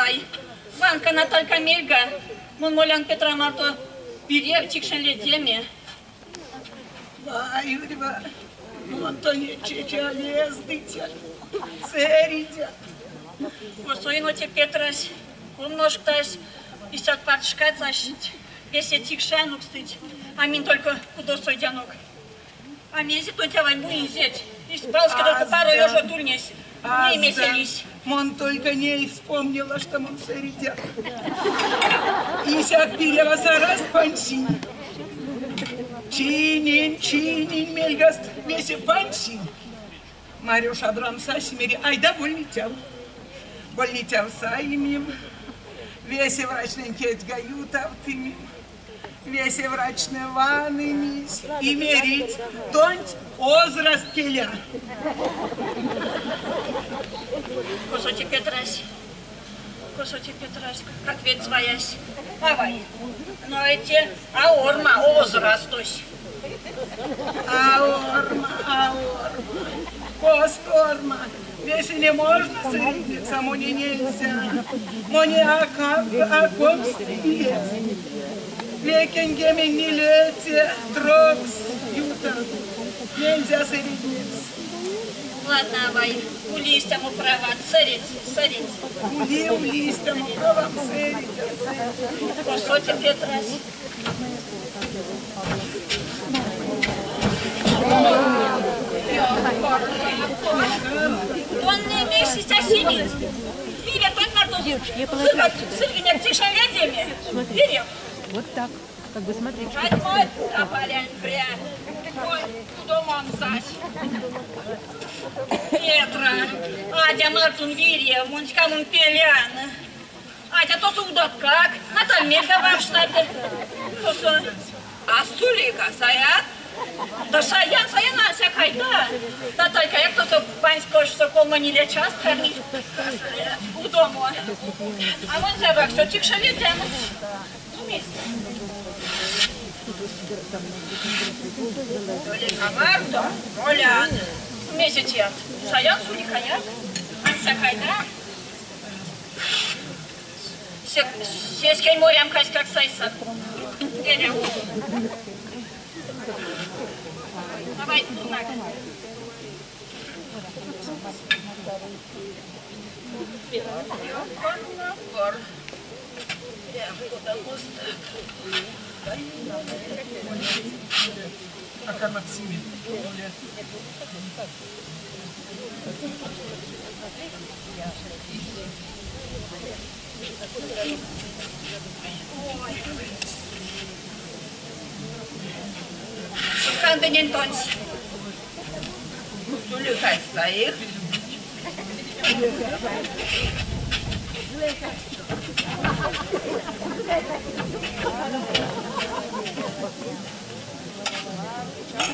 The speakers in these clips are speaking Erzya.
авай. Ванка Наталька мельга, мон молян Петра марто вирев тикшень ледеме. Вай, урьва, мон тонеть чеча лездыця, сэриця. Косо эно те Петрась, ков ношктась, истят парт шкат аштить, весе тикше анокстыть, а минь только кудосо идянок. А мезе тонть авай муинзеть? Валске только паро ёжот ульнесь. Ней мезе лиссь? Мон только ней вспомнила, что мон сэридя. Исяк пирева саразт пансинь. Чийнинь, чийнинь мельгаст, весе пансинь. Марюш шадрам сась, мери, айда больницяв. Больницяв саимим. Весе врачтнень кедьга ютавтымим. Весе врачтне ванымизь и мерить, тонть возраст келя. Косо те Петрась? Косо те Петрась? Как ведь сваясь? Авай, но эти а орма возрастось. А орма, а орма, косто орма. Весе не можно сэриднекс, а моне нельзя. Моне а как, а комсь иеть. 94 трокс ютан. Нельзя сэриднекс. Ладно, авай, ули истямо прават, сэредть, сэредть. Ули, ули истямо правам, сэредть, сэредть. Косо те Петрась? Тон не мекс истя симить? Вирев тонть марто сыргинек тикшень ледеме. Вирев. Вот так. Как бы смотри. Чатьмонть, тапалянь пря. Ой, удомом сась. Петра, адя мартон вирев, мон ськамон пелян. Адя тосо удат как? Наталь мельга варштат. Тосо. А сулика саят? Да саян, саян, ансяк айда. Наталькаяк тосо пансь 3-ниле част карми удомо. А мон зярдо тикше ледян. Ну, мезть? Сулика марто молян. Мезе теят? Саян суликаяк. Ансяк айда. Сеськень морямкаськак сайса. Эряв. Давай, пурнак. Ёкор-макор. Прям кода мостак. А кармат симеме. Ой. Кандынень тонсь. Суликась саик.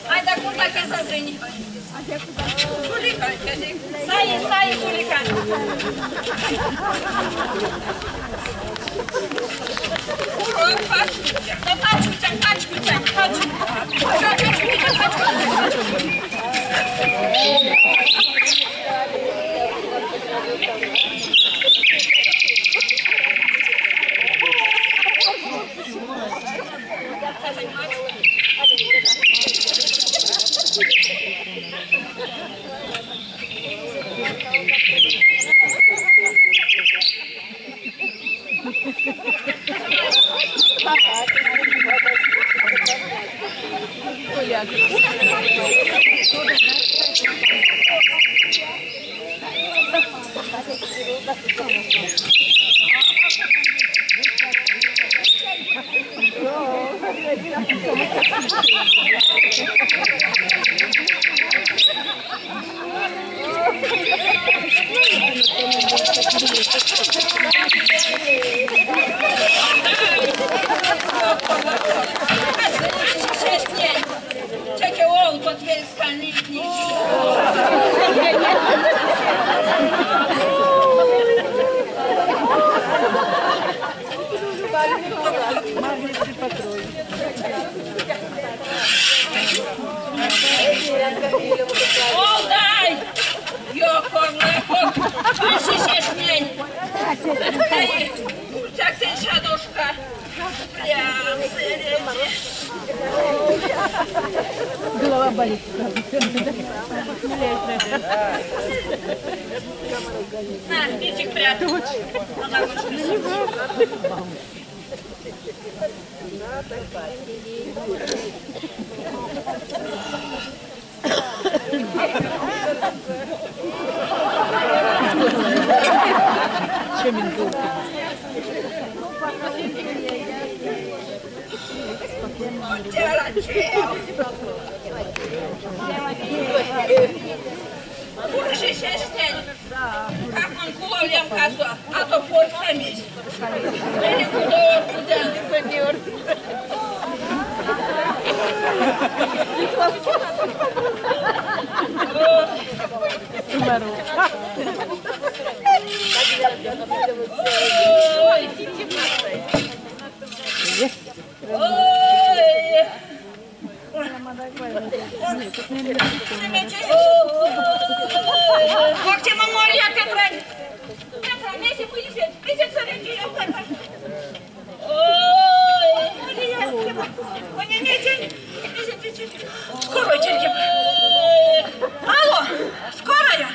Айда курнак эзэзэнь. Сулика, Саи, саи, сулика. Курок пачкутян. Да пачкутян, пачкутян, пачку. Пачкутян, пачкутян. Теке олдот вельска ливтнить. Олдай! Ёкор-макор. Кай, пульцяксэнь сядошка. Прям сэреди. Голова болит. На, печик прят. Чем индулка? Как он куловлям касу, а то порцамись. Или куда куда не побер. Ой. Ой. Скорая, Алло, скорая.